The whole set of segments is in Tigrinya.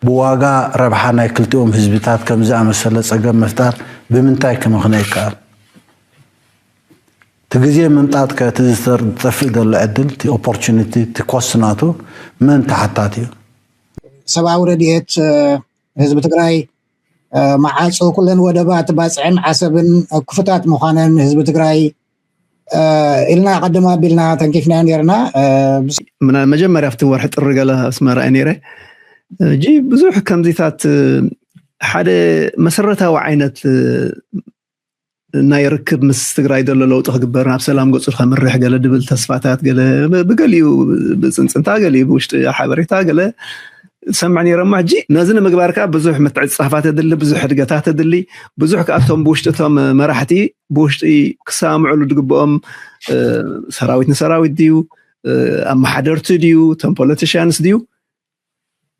ብዋጋ ረብሓ ናይ ክልቲኦም ህዝብታት ከም ዝኣመሰለ ጸገም ምፍጣር ብምንታይ ክምኽነ ይከኣል? እቲ ግዜ ምምጣጥ ከ እቲ ዝተር- ዝጠፍእ ዘሎ ዕድል፣ እቲ ኦፖርቹኒቲ፣ እቲ ኮስት ናቱ መን ተሓታቲ እዩ? ሰብኣዊ ረድኤት ህዝቢ ትግራይ መዓፁ ኩለን ወደባት ባፅዕን ዓሰብን ክፉታት ምዃነን ህዝቢ ትግራይ ኢልና ቀደም ኣቢልና ተንኪፍናዮ ነርና። መጀመርያ ኣብቲ ወርሒ ጥሪ ገለ ኣስመራ እየ ነይረ። እጂ ብዙሕ ከምዚታት ሓደ መሰረታዊ ዓይነት ናይ ርክብ ምስ ትግራይ ዘሎ ለውጢ ክግበር ናብ ሰላም ገፁ ከምርሕ ገለ ድብል ተስፋታት ገለ ብገሊኡ ብፅንፅንታ ገሊኡ ብውሽጢ ሓበሬታ ገለ ሰምዕ ነይረ እሞ ሕጂ ነዚ ንምግባር ከዓ ብዙሕ ምትዕፅፃፋት የድሊ፣ ብዙሕ እድገታት የድሊ፣ ብዙሕ ከዓ እቶም ብውሽጢ እቶም መራሕቲ ብውሽጢ ክሰማምዕሉ ዝግብኦም ሰራዊት ንሰራዊት ድዩ ኣመሓደርቲ ድዩ እቶም ፖለቲሽያንስ ድዩ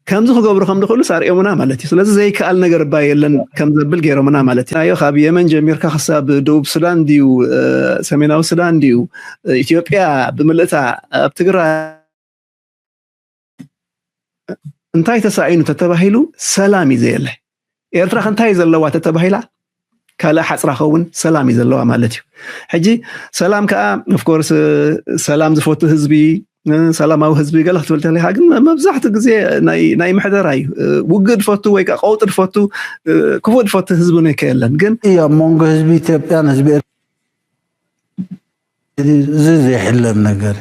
ከምዚ ክገብሩ ከም ዝኽእሉ ኣርእዮምና ማለት እዩ። ስለዚ ዘይከኣል ነገር እባ የለን ከም ዘብል ገይሮምና ማለት እዩ። ካብ የመን ጀሚርካ ክሳብ ደቡብ ሱዳን ድዩ ሰሜናዊ ሱዳን ድዩ ኢትዮጵያ ብምልእታ ኣብ ትግራይ እንታይ ተሳኢኑ ተተባሂሉ ሰላም እዩ ዘየለ። ኤርትራ ከ እንታይ ዘለዋ ተተባሂላ ካልእ ሓፅራ ከውን ሰላም እዩ ዘለዋ ማለት እዩ። ሕጂ ሰላም ከዓ ኦፍኮርስ ሰላም ዝፈቱ ህዝቢ ሰላማዊ ህዝቢ ገለ ክትብል ተለካ ግን መብዛሕትኡ ግዜ ናይ ምሕደራ እዩ። ውግእ ድፈቱ ወይ ከዓ ቀውጢ ድፈቱ ክፉእ ድፈቱ ህዝቢ ነከ የለን ግን ኣብ መንጎ ህዝቢ ኢትዮጵያን ህዝቢ እዚ ዘይሕለም ነገር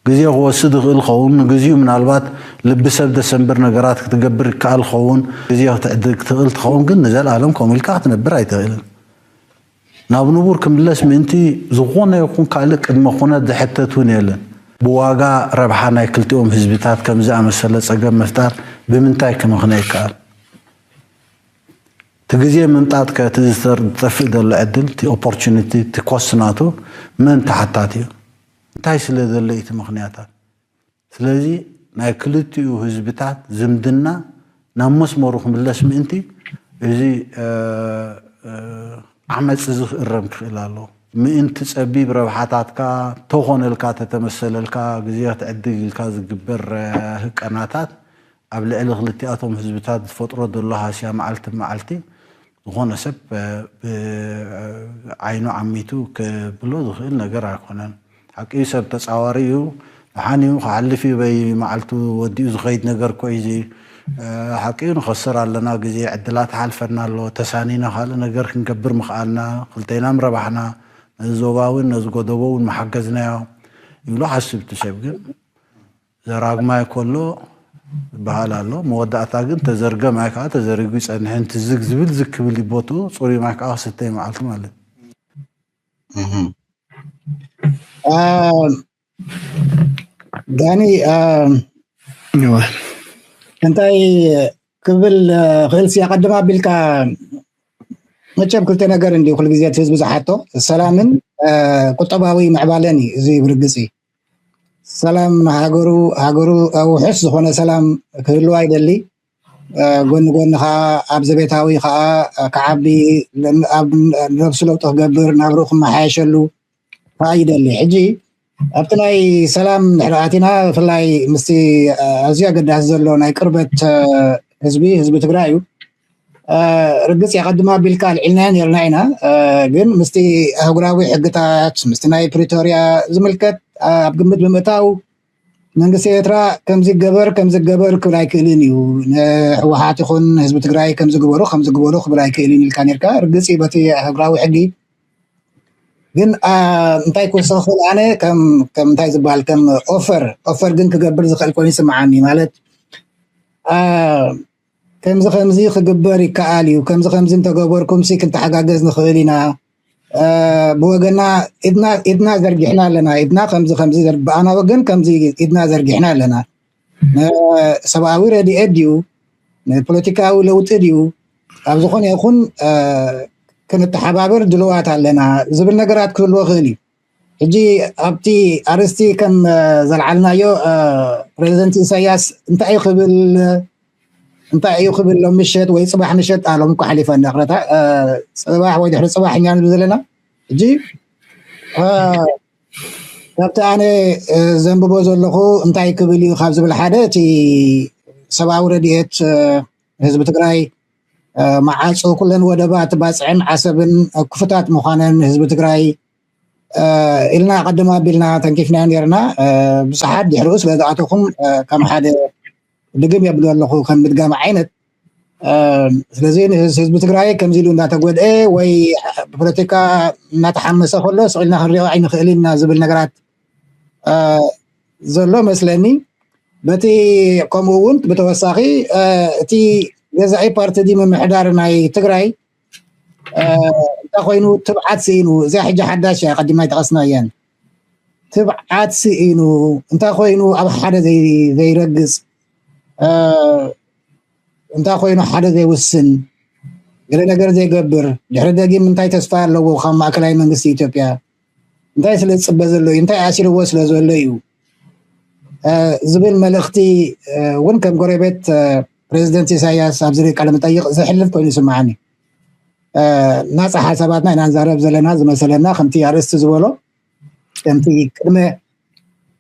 ግዜ ክወስድ ይኽእል ኸውን። ንግዚኡ ምናልባት ልቢ ሰብ ደሰንብር ነገራት ክትገብር ይከኣል ኸውን። ግዜ ክትዕድግ ትኽእል ትኸውን፣ ግን ንዘለኣለም ከምኡ ኢልካ ክትነብር ኣይትኽእልን። ናብ ንቡር ክምለስ ምእንቲ ዝኾነ ይኹን ካልእ ቅድመ ኩነት ዝሕተት እውን የለን። ብዋጋ ረብሓ ናይ ክልቲኦም ህዝብታት ከም ዝኣመሰለ ጸገም ምፍጣር ብምንታይ ክምኽነ ይከኣል? እቲ ግዜ ምምጣጥ ከ እቲ ዝተር- ዝጠፍእ ዘሎ ዕድል፣ እቲ ኦፖርቹኒቲ፣ እቲ ኮስት ናቱ መን ተሓታቲ እዩ? እንታይ ስለ ዘሎ እዩ እቲ ምኽንያታት? ስለዚ ናይ ክልቲኡ ህዝብታት ዝምድና ናብ መስመሩ ክምለስ ምእንቲ እዚ ዓመፅ እዚ ክእረም ክኽእል ኣለዎ። ምእንቲ ፀቢብ ረብሓታትካ ተኾነልካ ተተመሰለልካ ግዜ ክትዕድግ ኢልካ ዝግበር ህቀናታት ኣብ ልዕሊ ክልቲኣቶም ህዝብታት ዝፈጥሮ ዘሎ ሃስያ መዓልቲ መዓልቲ ዝኾነ ሰብ ብዓይኑ ዓሚቱ ክብሎ ዝኽእል ነገር ኣይኮነን። ሓቂ እዩ፣ ሰብ ተፃዋሪ እዩ፣ ደሓን እዩ፣ ክሓልፍ እዩ፣ በይ መዓልቱ ወዲኡ ዝኸይድ ነገር እኮ እዩ እዚ። ሓቂ እዩ፣ ንኸስር ኣለና፣ ግዜ ዕድላት ሓልፈና ኣሎ፣ ተሳኒና ካልእ ነገር ክንገብር ምኽኣልና፣ ክልተይና ምረባሕና፣ ነዚ ዞባ እውን ነዚ ጎደቦ እውን መሓገዝናዮ ይብሎ ሓስብ እቲ ሰብ ግን ዘራግማይ ከሎ ዝበሃል ኣሎ። መወዳእታ ግን ተዘርገ ማይ ከዓ ተዘሪጉ ይፀንሕን ትዝግ ዝብል ዝግ ክብል ይቦትኡ ፅሩይ ማይ ከዓ ክስተ ይመዓልቲ ማለት ዳኒ እንታይ ክብል ክእል ሲ ኣቀድም ኣቢልካ መቸም ክልተ ነገር እንዲ ኩሉ ግዜ ህዝቢ ዝሓቶ ሰላምን ቁጠባዊ ምዕባለን እዩ እዚ ብርግፂ ሰላም ንሃገሩ ሃገሩ ውሕስ ዝኾነ ሰላም ክህልዋ ይደሊ ጎኒ ጎኒ ከዓ ኣብ ዘቤታዊ ከዓ ክዓቢ ኣብ ነብሱ ለውጢ ክገብር ናብሩ ክመሓየሸሉ ከዓ ይደሊ ሕጂ ኣብቲ ናይ ሰላም ድሕሪ ኣቲና ብፍላይ ምስቲ ኣዝዩ ኣገዳሲ ዘሎ ናይ ቅርበት ህዝቢ ህዝቢ ትግራይ እዩ ርግፅ የቀድማ ቢልካ ኣልዒልናዮ ነርና ኢና ግን ምስቲ ኣህጉራዊ ሕግታት ምስቲ ናይ ፕሪቶሪያ ዝምልከት ኣብ ግምት ብምእታው መንግስቲ ኤርትራ ከምዚ ገበር ከምዚ ገበር ክብል ኣይክእልን እዩ ንህወሓት ይኹን ህዝቢ ትግራይ ከምዚ ግበሩ ከምዚ ግበሩ ክብል ኣይክእልን ኢልካ ነርካ ርግፅ በቲ ኣህጉራዊ ሕጊ ግን እንታይ ክወስኽ ክእል ኣነ ከም እንታይ ዝበሃል ከም ኦፈር ኦፈር ግን ክገብር ዝኽእል ኮይኑ ይስምዓኒ ማለት ከምዚ ከምዚ ክግበር ይከኣል እዩ ከምዚ ከምዚ እንተገበርኩም ሲ ክንተሓጋገዝ ንኽእል ኢና ብወገና ኢድና ዘርጊሕና ኣለና ኢድና ከምዚ ከምዚ ብኣና ወገን ከምዚ ኢድና ዘርጊሕና ኣለና ሰብኣዊ ረድኤት ድዩ ፖለቲካዊ ለውጢ ድዩ ኣብ ዝኾነ ይኹን ክንተሓባበር ድልዋት ኣለና ዝብል ነገራት ክህልዎ ክእል እዩ ሕጂ ኣብቲ ኣርስቲ ከም ዘልዓልናዮ ፕሬዚደንት ኢሳያስ እንታይ ክብል እንታይ እዩ ክብል ሎም ምሸት ወይ ፅባሕ ምሸት ኣሎም እኮ ሓሊፈ እንዳቅረታ ፅባሕ ወይ ድሕሪ ፅባሕ እኛ ንብል ዘለና ሕጂ ካብቲ ኣነ ዘንብቦ ዘለኹ እንታይ ክብል እዩ ካብ ዝብል ሓደ እቲ ሰብኣዊ ረድኤት፣ እ፣ ህዝቢ ትግራይ፣ እ፣ መዓፁ ኩለን ወደባት ባፅዕን ዓሰብን፣ እ፣ ክፉታት ምዃነን ህዝቢ ትግራይ፣ እ፣ ኢልና ቀደም ኣቢልና ተንኪፍናዮ ነርና። እ፣ ብዙሓት ድሕሪኡ ስለ ዝኣተኹም፣ እ፣ ከም ሓደ ድግም የብሎ ኣለኹ፣ ከም ምድጋም ዓይነት። እ፣ ስለዚ ንህዝ-፣ ህዝቢ ትግራይ ከምዚ ኢሉ እንዳተጎድኤ ወይ ብፖለቲካ እናተሓመሰ ከሎ ስቕ ኢልና ክንሪኦ ኣይንኽእል ኢና ዝብል ነገራት፣ እ፣ ዘሎ መስለኒ። በቲ ከምኡ እውን ብተወሳኺ፣ እ፣ እቲ ገዛኢ ፓርቲ ድዩ ምምሕዳር ናይ ትግራይ፣ እ፣ እንታይ ኮይኑ ትብዓት ስኢኑ፣ እዚኣ ሕጂ ሓዳሽ እያ፣ ቀዲምና ኣይጠቐስናያን። ትብዓት ስኢኑ፣ እንታይ ኮይኑ ኣብ ሓደ ዘይ-፣ ዘይረግጽ፣ እ፣ እንታይ ኮይኑ ሓደ ዘይውስን፣ ገለ ነገር ዘይገብር፣ ድሕሪ ደጊም እንታይ ተስፋ ኣለዎ ካብ ማእከላይ መንግስቲ ኢትዮጵያ? እንታይ ስለ ዝጽበ ዘሎ እዩ? እንታይ ኣሲርዎ ስለ ዘሎ እዩ? እ፣ ዝብል መልእኽቲ፣ እ፣ እውን ከም ጎረቤት፣ እ፣ ፕሬዚደንት ኢሳያስ ኣብ ዝርኢ ቃለ መጠይቕ ዘሕልፍ ኮይኑ ይስምዓኒ። እ፣ ናጻ ሓሳባትና ኢና ንዛረብ ዘለና ዝመሰለና፣ ከምቲ ኣርእስቲ ዝበሎ፣ ከምቲ ቅድመ፣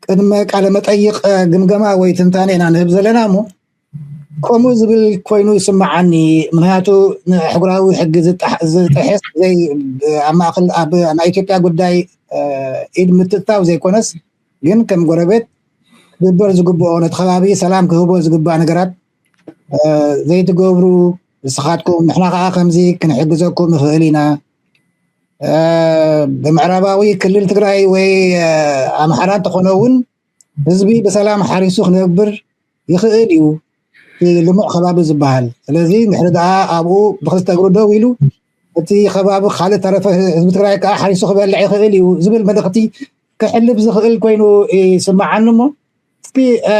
ቅድመ ቃለ መጠይቕ፣ እ፣ ግምገማ ወይ ትንታኔ ኢና ንህብ ዘለና እሞ፣ ከምኡ ዝብል ኮይኑ ይስምዓኒ። ምኽንያቱ ንኣህጉራዊ ሕጊ ዝጣሕ-፣ ዝጥሕስ ዘይ-፣ ኣብ ማእከል ኣብ ናይ ኢትዮጵያ ጉዳይ፣ እ፣ ኢድ ምትእታው ዘይኮነስ፣ ግን ከም ጎረቤት ክግበር ዝግብኦ፣ ነቲ ከባቢ ሰላም ክህቦ ዝግባእ ነገራት፣ እ፣ ዘይትገብሩ ንስኻትኩም፣ ንሕና ከዓ ከምዚ ክንሕግዘኩም ንኽእል ኢና። እ፣ ብምዕራባዊ ክልል ትግራይ ወይ፣ እ፣ ኣምሓራ እንተኾነ እውን ህዝቢ ብሰላም ሓሪሱ ክነብር ይኽእል እዩ፣ እቲ ልሙዕ ከባቢ ዝበሃል። ስለዚ ንሕሪ ደኣ ኣብኡ ብኽልተ እግሩ ደው ኢሉ፣ እቲ ከባቢ ካልእ ተረፈ ህዝቢ ትግራይ ከዓ ሓሪሱ ክበልዕ ይኽእል እዩ ዝብል መልእኽቲ ክሕልፍ ዝኽእል ኮይኑ ይስምዓኒ። እሞ እስኪ፣ እ፣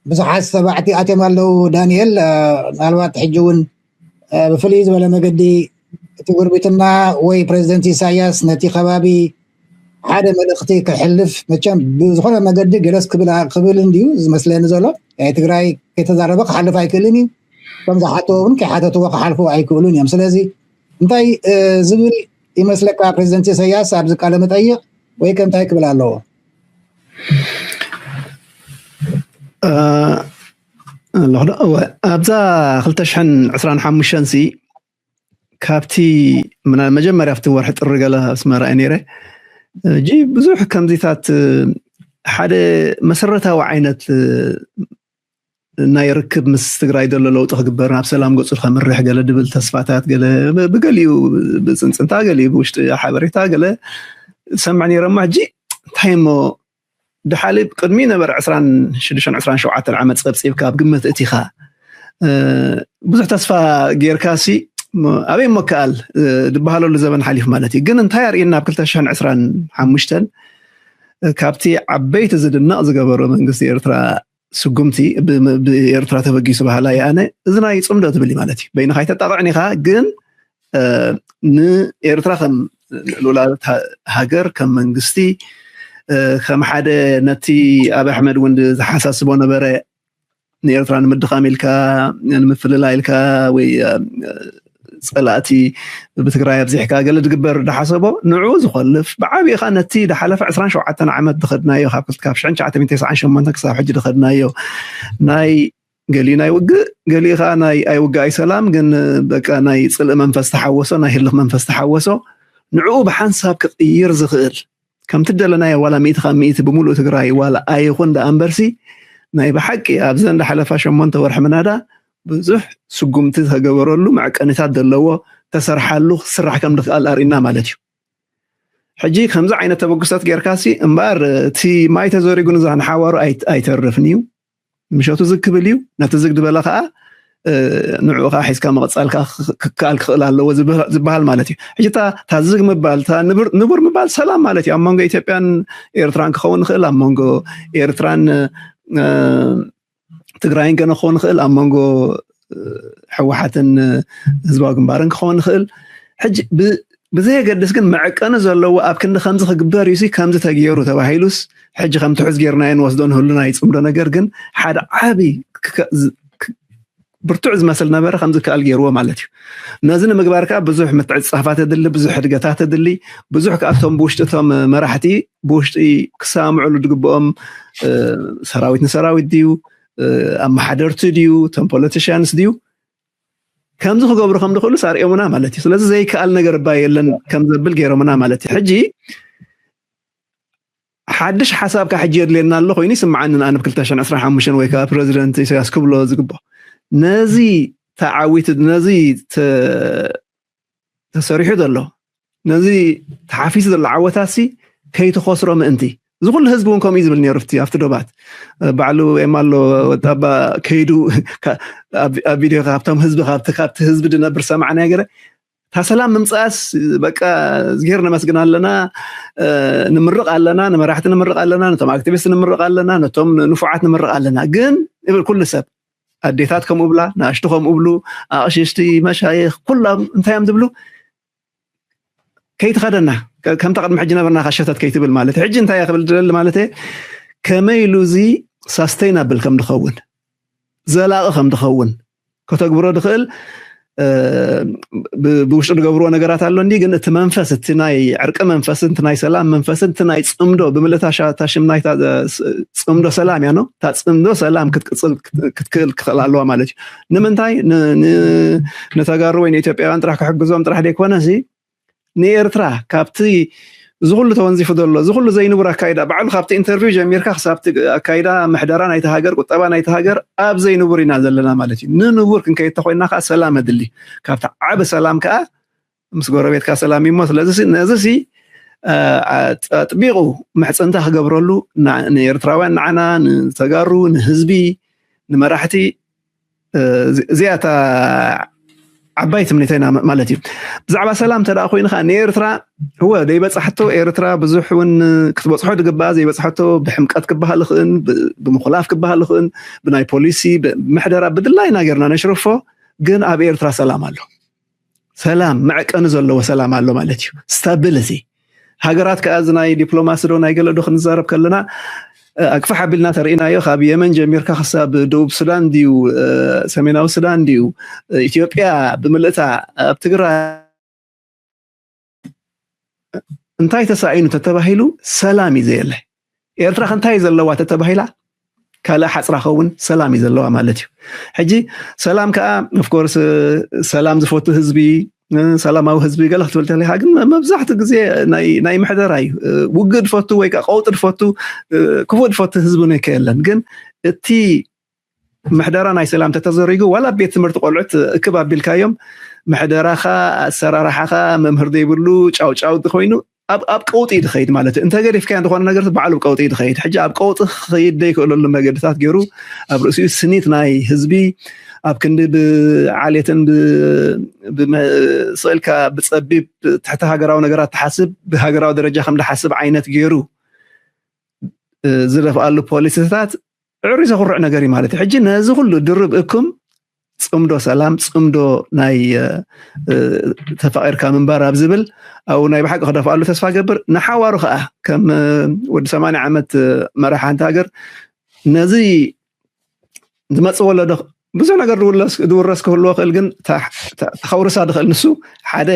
ብዙሓት ሰባት ኣትዮም ኣለዉ ዳንኤል፣ እ፣ ምናልባት ሕጂ እውን፣ እ፣ ብፍልይ ዝበለ መገዲ እቲ ጉርብትና ወይ ፕሬዚደንት ኢሳያስ ነቲ ከባቢ ሓደ መልእኽቲ ክሕልፍ፣ መቸም ብዝኾነ መገዲ ገለስ ክብል፣ ክብል እንድዩ ዝመስለኒ ዘሎ። ናይ ትግራይ ከይተዛረበ ክሓልፍ ኣይክእልን እዩ። እቶም ዝሓተዎ እውን ከይሓተትዎ ክሓልፉ ኣይክእሉን እዮም። ስለዚ እንታይ፣ እ፣ ዝብል ይመስለካ ፕሬዚደንት ኢሳያስ ኣብዚ ቃለ መጠይቕ፣ ወይ ከ እንታይ ክብል ኣለዎ? እ፣ ኣለኹ ዶ? እወ፣ ኣብዛ ክልተ ሽሕን ዕስራን ሓሙሽተን ሲ ካብቲ ምና-፣ መጀመርያ ኣብቲ ወርሒ ጥሪ ገለ ኣብ ኣስመራ እየ ነይረ። ሕጂ ብዙሕ ከምዚታት፣ እ፣ ሓደ መሰረታዊ ዓይነት፣ እ፣ ናይ ርክብ ምስ ትግራይ ዘሎ ለውጢ ክግበር፣ ናብ ሰላም ገፁ ከምርሕ ገለ ድብል ተስፋታት ገለ ብ-፣ ብገሊኡ ብፅንፅንታ፣ ገሊኡ ብውሽጢ ሓበሬታ ገለ ዝሰምዕ ነይረ። እሞ ሕጂ እንታይ እሞ ድሓሊ ቅድሚ ነበረ ዕስራን ሽዱሽተን ዕስራን ሸውዓተን ዓመት ፀብፂብካ ኣብ ግምት እቲኻ፣ እ፣ ብዙሕ ተስፋ ጌርካ ሲ፣ ም-፣ ኣበይ እሞ ከኣል፣ እ፣ ዝበሃለሉ ዘበን ሓሊፉ ማለት እዩ። ግን እንታይ ኣርእየና ኣብ ክልተ ሽሕን ዕስራን ሓሙሽተን ካብቲ ዓበይቲ ዝድነቕ ዝገበሮ መንግስቲ ኤርትራ ስጉምቲ ብ-፣ ብኤርትራ ተበጊሱ በሃላይ ኣነ፣ እዚ ናይ ጽምዶ ትብል እዩ ማለት እዩ። በይንኻ ኣይተጣቕዕን ኢኻ፣ ግን፣ እ፣ ንኤርትራ ከም ልኡላዊት ሃ-፣ ሃገር፣ ከም መንግስቲ፣ እ፣ ከም ሓደ ነቲ ኣብ ኣሕመድ እውን ዝሓሳስቦ ነበረ፣ ንኤርትራ ንምድኻም ኢልካ፣ ንምፍልላይ ኢልካ፣ ወይ፣ እ፣ ጸላእቲ ብትግራይ ኣብዚሕካ ገለ ዝግበር ዝሓሰቦ፣ ንዕኡ ዝኾልፍ፣ ብዓብይኻ ነቲ ዝሓለፈ ዕስራን ሸውዓተን ዓመት ዝኸድናዮ፣ ካብ ክልተ፣ ካብ ሽሕን ትሽዓተ ሚእትን ተስዓን ሸሞንተን ክሳብ ሕጂ ዝኸድናዮ ናይ ገሊኡ ናይ ውግእ፣ ገሊኡ ኸዓ ናይ ኣይውግእ ኣይሰላም፣ ግን በቃ ናይ ጽልኢ መንፈስ ተሓወሶ፣ ናይ ህልኽ መንፈስ ተሓወሶ፣ ንዕኡ ብሓንሳብ ክቕይር ዝኽእል፣ ከምቲ ደለናዮ ዋላ ሚእቲ ካብ ሚእቲ ብምሉእ ትግራይ ዋላ ኣይኹን ደኣ እምበርሲ፣ ናይ ብሓቂ ኣብዘን ዝሓለፋ ሸሞንተ ወርሒ ምናዳ ብዙሕ ስጉምቲ ዝተገበረሉ፣ መዐቀኒታት ዘለዎ፣ ተሰርሓሉ፣ ክስራሕ ከም ዝኽኣል ኣርእዩና ማለት እዩ። ሕጂ ከምዚ ዓይነት ተበግሶት ጌርካሲ እምበኣር እቲ ማይ ተዘሪጉ ንዛ ንሓዋሩ ኣይ-፣ ኣይተርፍን እዩ። ምሸቱ ዝግ ክብል እዩ። ነቲ ዝግ ዝበለ ኸዓ፣ እ፣ ንዕኡ ኸዓ ሒዝካ ምቕጻል ከኣ ክ-፣ ክከኣል ክኽእል ኣለዎ ዝበ-፣ ዝበሃል ማለት እዩ። ሕጂ እታ፣ እታ ዝግ ምባል፣ እታ ንቡር፣ ንቡር ምባል ሰላም ማለት እዩ። ኣብ መንጎ ኢትዮጵያን ኤርትራን ክኸውን ይኽእል፣ ኣብ መንጎ ኤርትራን፣ እ፣ ትግራይን ገለ ክኸውን ይኽእል፣ ኣብ መንጎ፣ እ፣ ህወሓትን፣ እ፣ ህዝባዊ ግንባርን ክኸውን ይኽእል። ሕጂ ብ-፣ ብዘየገድስ ግን መዐቀኒ ዘለዎ ኣብ ክንዲ ከምዚ ክግበር እዩ ሲ ከምዚ ተገይሩ ተባሂሉስ፣ ሕጂ ከም ትሑዝ ጌርናዮ ንወስዶ ንህሉ ናይ ጽምዶ ነገር ግን ሓደ ዓቢ ክከ-፣ ዝ-፣ ክ-፣ ብርቱዕ ዝመስል ነበረ፣ ከምዚ ከኣል ገይርዎ ማለት እዩ። ነዚ ንምግባር ከኣ ብዙሕ ምትዕጽጻፋት የድሊ፣ ብዙሕ ሕድገታት የድሊ፣ ብዙሕ ከኣ እቶም ብውሽጢ እቶም መራሕቲ ብውሽጢ ክሰማምዕሉ ዝግብኦም፣ እ፣ ሰራዊት ንሰራዊት ድዩ፣ ኣመሓደርቲ ድዩ፣ ቶም ፖለቲሽያንስ ድዩ፣ ከምዚ ክገብሩ ከም ዝኽእሉ ኣርእዮምና ማለት እዩ። ስለዚ ዘይከኣል ነገር እባ የለን ከም ዘብል ገይሮምና ማለት እዩ። ሕጂ ሓድሽ ሓሳብ ካብ ሕጂ የድልየና ኣሎ ኮይኑ ይስምዓኒ። ኣነ ብ ክልተ ሽሕን ዕስራን ሓሙሽተን ወይ ከዓ ፕረዚደንት ኢሳያስ ክብሎ ዝግብኦ ነዚ ተዓዊቱ ነዚ ተሰሪሑ ዘሎ ነዚ ተሓፊሱ ዘሎ ዓወታሲ ከይትኸስሮ ምእንቲ እዚ ኩሉ ህዝቢ እውን ከምኡ እዩ ዝብል ነይሩ። ኣብቲ ዶባት ባዕሉ ኤማሎ ወጣባ ከይዱ ኣብ ቪድዮ ካብቶም ህዝቢ ካብቲ ህዝቢ ዝነብር ሰማዕና ገረ እታ ሰላም ምምፃእስ በቃ እዝግሄር ነመስግን ኣለና፣ ንምርቕ ኣለና፣ ንመራሕቲ ንምርቕ ኣለና፣ ነቶም ኣክቲቪስት ንምርቕ ኣለና፣ ነቶም ንፉዓት ንምርቕ ኣለና። ግን ይብል ኩሉ ሰብ ኣዴታት ከምኡ ብላ፣ ንኣሽቱ ከምኡ ብሉ፣ ኣቕሽሽቲ፣ መሻይኽ ኩሎም እንታይ እዮም ዝብሉ? ከይትኸደና ከምታ ቅድሚ ሕጂ ነበርና ካሸተት ከይትብል ማለት ሕጂ እንታይ ክብል ድለሊ ማለት ከመይ ኢሉ እዚ ሳስተይናብል ከም ድኸውን ዘላቒ ከም ድኸውን ከተግብሮ ድኽእል ብውሽጡ ዝገብርዎ ነገራት ኣሎ እንዲ ግን እቲ መንፈስ እቲ ናይ ዕርቂ መንፈስን እቲ ናይ ሰላም መንፈስን እቲ ናይ ፅምዶ ብምልእታ ሽም ናይ ፅምዶ ሰላም እያ ነው እታ ፅምዶ ሰላም ክትቅፅል ክትክእል ክኽእል ኣለዋ ማለት እዩ። ንምንታይ ንተጋሩ ወይ ንኢትዮጵያውያን ጥራሕ ክሕግዞም ጥራሕ ዘይኮነ ንኤርትራ ካብቲ እዚ ኩሉ ተወንዚፉ ዘሎ እዚ ኩሉ ዘይንቡር ኣካይዳ ባዕሉ ካብቲ ኢንተርቪው ጀሚርካ ክሳብቲ ኣካይዳ ምሕደራ ናይቲ ሃገር ቁጠባ ናይቲ ሃገር ኣብ ዘይንቡር ኢና ዘለና ማለት እዩ። ንንቡር ክንከይድ ተኮይንና ከዓ ሰላም ኣድሊ ካብቲ ዓቢ ሰላም ከዓ ምስ ጎረቤትካ ሰላም እዩሞ ስለዚ ነዚ ሲ ኣጥቢቑ ምሕፅንታ ክገብረሉ ንኤርትራውያን ንዓና ንተጋሩ ንህዝቢ ንመራሕቲ እዚኣታ ዓባይ ትምኒተይና ማለት እዩ። ብዛዕባ ሰላም እንተ ኮይኑ ከዓ ንኤርትራ እወ ዘይበፃሕቶ ኤርትራ ብዙሕ እውን ክትበፅሖ ድግባኣ ዘይበፅሐቶ ብሕምቀት ክበሃል ይኽእን ብምኹላፍ ክበሃል ይኽእን ብናይ ፖሊሲ ምሕደራ ብድላይና ጌርና ነሽርፎ ግን ኣብ ኤርትራ ሰላም ኣሎ። ሰላም መዕቀኒ ዘለዎ ሰላም ኣሎ ማለት እዩ። ስታቢሊቲ ሃገራት ከዓ እዚ ናይ ዲፕሎማሲ ዶ ናይ ገለ ዶ ክንዛረብ ከለና ኣግፋሕ ኣቢልና ተርእናዮ ካብ የመን ጀሚርካ ክሳብ ደቡብ ሱዳን ድዩ ሰሜናዊ ሱዳን ድዩ ኢትዮጵያ ብምልእታ ኣብ ትግራይ እንታይ ተሳኢኑ ተተባሂሉ ሰላም እዩ ዘየለ። ኤርትራ ክንታይ ዘለዋ ተተባሂላ ካልእ ሓፅራ ከውን ሰላም እዩ ዘለዋ ማለት እዩ። ሕጂ ሰላም ከዓ ኦፍኮርስ ሰላም ዝፈቱ ህዝቢ ሰላማዊ ህዝቢ ገለ ክትብል ተለካ ግን መብዛሕትኡ ግዜ ናይ ምሕደራ እዩ። ውግእ ድፈቱ ወይ ከዓ ቀውጢ ድፈቱ ክፉእ ድፈቱ ህዝቢ ነከ የለን ግን እቲ ምሕደራ ናይ ሰላም ተተዘሪጉ ዋላ ቤት ትምህርቲ ቆልዑት እክብ ኣቢልካዮም ምሕደራኻ ኣሰራርሓኻ መምህር ዘይብሉ ጫውጫው ኮይኑ ኣብ ቀውጢ ድኸይድ ማለት እዩ። እንተገዲፍካዮ ዝኾነ ነገር ባዕሉ ቀውጢ ድኸይድ ሕጂ ኣብ ቀውጢ ክኸይድ ዘይክእለሉ መገድታት ገይሩ ኣብ ርእሲኡ ስኒት ናይ ህዝቢ ኣብ ክንዲ ብዓሌትን ስእልካ ብፀቢብ ትሕቲ ሃገራዊ ነገራት ትሓስብ ብሃገራዊ ደረጃ ከም ድሓስብ ዓይነት ገይሩ ዝደፍኣሉ ፖሊሲታት ዕሪ ዘኹርዕ ነገር እዩ ማለት እዩ። ሕጂ ነዚ ኩሉ ድርብ እኩም ፅምዶ ሰላም ፅምዶ ናይ ተፋቂርካ ምንባር ኣብ ዝብል ኣብኡ ናይ ብሓቂ ክደፍኣሉ ተስፋ ገብር ንሓዋሩ ከዓ ከም ወዲ ሰማንያ ዓመት መራሕ ሓንቲ ሃገር ነዚ ዝመፅእ ወለዶ ብዙሕ ነገር ዝውረስ ክህልዎ ክእል ግን ተኸውርሳ ድኽእል ንሱ ሓደ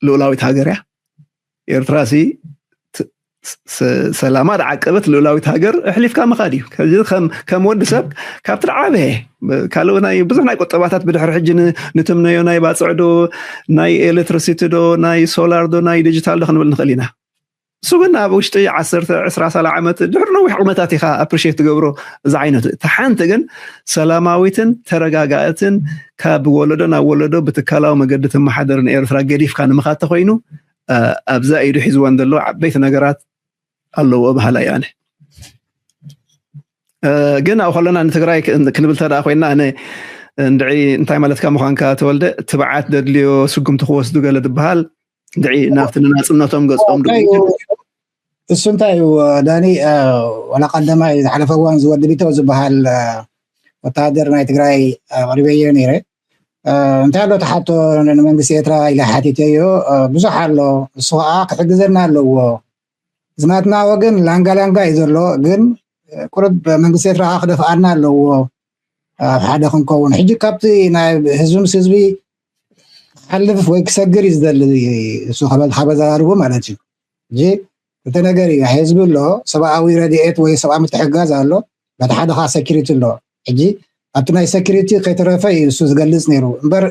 ልኡላዊት ሃገር እያ ኤርትራ ሲ ሰላማ ዝዓቀበት ልኡላዊት ሃገር ኣሕሊፍካ ምኻድ እዩ። ከም ወዲ ሰብ ካብቲ ዝዓበየ ካልእ ናይ ብዙሕ ናይ ቁጠባታት ብድሕሪ ሕጂ ንትምነዮ ናይ ባፅዕ ዶ ናይ ኤሌክትሪሲቲ ዶ ናይ ሶላር ዶ ናይ ዲጂታል ዶ ክንብል ንኽእል ኢና። እሱ ግን ኣብ ውሽጢ ዓሰርተ ዕስራ ሳላ ዓመት ድሕሪ ነዊሕ ዓመታት ኢኻ ኣፕሪሽት ትገብሮ እዚ ዓይነት እቲ ሓንቲ ግን ሰላማዊትን ተረጋጋእትን ካብ ወለዶ ናብ ወለዶ ብትካላዊ መገዲ ትመሓደር ንኤርትራ ገዲፍካ ንምኻድ ተኮይኑ ኣብዛ ኢዱ ሒዝወን ዘሎ ዓበይቲ ነገራት ኣለዎ በሃላይ ኣነ። ግን ኣብ ከለና ንትግራይ ክንብል ተደኣ ኮይና ኣነ እንድዒ እንታይ ማለትካ ምዃንካ ተወልደ ትብዓት ደድልዮ ስጉምቲ ክወስዱ ገለ ዝበሃል እንድዒ ናብቲ ንናፅነቶም ገፆም እሱ እንታይ እዩ ዳኒ ዋላ ቀደማይ ዝሓለፈ እዋን ዝወዲ ቢቶ ዝበሃል ወታሃደር ናይ ትግራይ ኣቕሪበዮ ነይረ እንታይ ኣሎ ተሓቶ ንመንግስቲ ኤርትራ ኢለ ሓቲተዮ ብዙሕ ኣሎ እሱ ከዓ ክሕግዘና ኣለዎ ዝናትና ወገን ላንጋ ላንጋ እዩ ዘሎ ግን ቁርብ መንግስቲ ኤርትራ ከዓ ክደፍኣና ኣለዎ ኣብ ሓደ ክንከውን ሕጂ ካብቲ ናይ ህዝቢ ምስ ህዝቢ ክሓልፍ ወይ ክሰግር እዩ ዝደሊ እሱ ከበዛራርቡ ማለት እዩ ሕጂ ክልተ ነገር እዩ ህዝቢ ኣሎ ሰብኣዊ ረድኤት ወይ ሰብኣዊ ምትሕጋዝ ኣሎ በቲ ሓደ ከዓ ሰኪሪቲ ኣሎ። ሕጂ ኣብቲ ናይ ሰኪሪቲ ከይተረፈ እዩ እሱ ዝገልጽ ነይሩ እምበር፣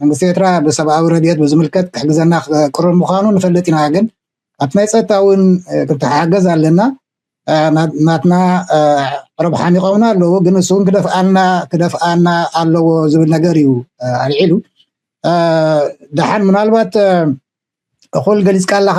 መንግስቲ ኤርትራ ብሰብኣዊ ረድኤት ብዝምልከት ክሕግዘና ቅሩብ ምዃኑ ንፈልጥ ኢና። ግን ኣብቲ ናይ ጸጥታ እውን ክንተሓገዝ ኣለና። ናትና ረብሓ ይቐውና ኣለዉ፣ ግን እሱ እውን ክደፍኣና ክደፍኣና ኣለዎ ዝብል ነገር እዩ ኣልዒሉ። ደሓን ምናልባት እኹል ገሊጽካ ኣለኻ።